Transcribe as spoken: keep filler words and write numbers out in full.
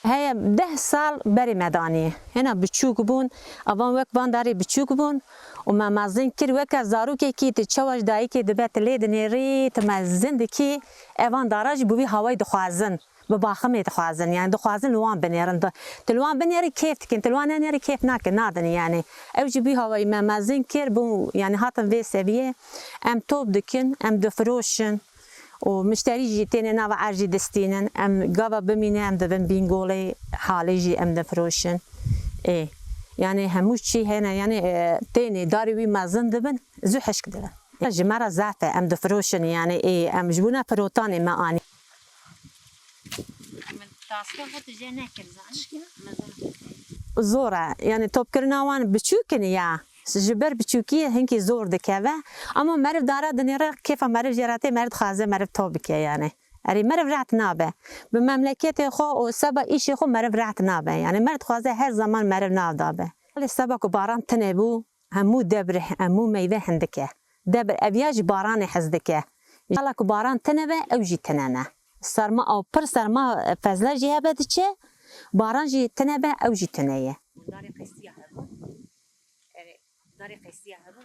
Heye deh sal berê me danî. Hêna biçûk bûn, evan wek van darê biçûk bûn û me mezin kir weke zarokekî tu çawa ji dayikê dibe tu lê dinêrî, tu mezin dikî, evan dara jî bi wî hawayî dixwazin. Bi baximê dixwazin, yani dixwazin li wan binêrin. Di-, tu li wan binêrî kêf dikin, tu li wan nenêrî kêf nakin, nadin yani. Ew jî bî hawayî me mezin kir, bû yani hatin vê seviyê. Em top dikin, em difiroşin. Û mişterî jî têne nava erzî distînin. Em gava bimîne, em dibin bîngolê, halê jî em difiroşin. Ê, yani hemû çî hene, yani, e, têne darê wî mezin dibin, zû hişk dibin. Ji me re zaf e, em difiroşin, yani, ê, em ji bona firotanê me anî. Min taska xwe tu jê nekir, zanî? Zor e, yani topkirina wan biçûk in ya. Ji ber biçûkiyê hinkî zor dikeve. Ama meriv dara dinêre, kêfa meriv jê re tê, meriv dixwaze meriv top bike yani. Erê meriv rehet nabe. Bi memleketê xwe û seba îşê xwe meriv rehet nabe. Yani meriv dixwaze her zaman meriv nav dabe. Lê seba ku baran tine bû, hemû debr, hemû meyve hindik e. Debr eviya ji baranê hez dike. Sala ku baran tine be, ew jî tine ne. Serma, ew pir serma fezle jî hebe diçe, baran jî tine be, ew jî tine ye. Darê qesiya hebû. Erê, darê qesiya hebû.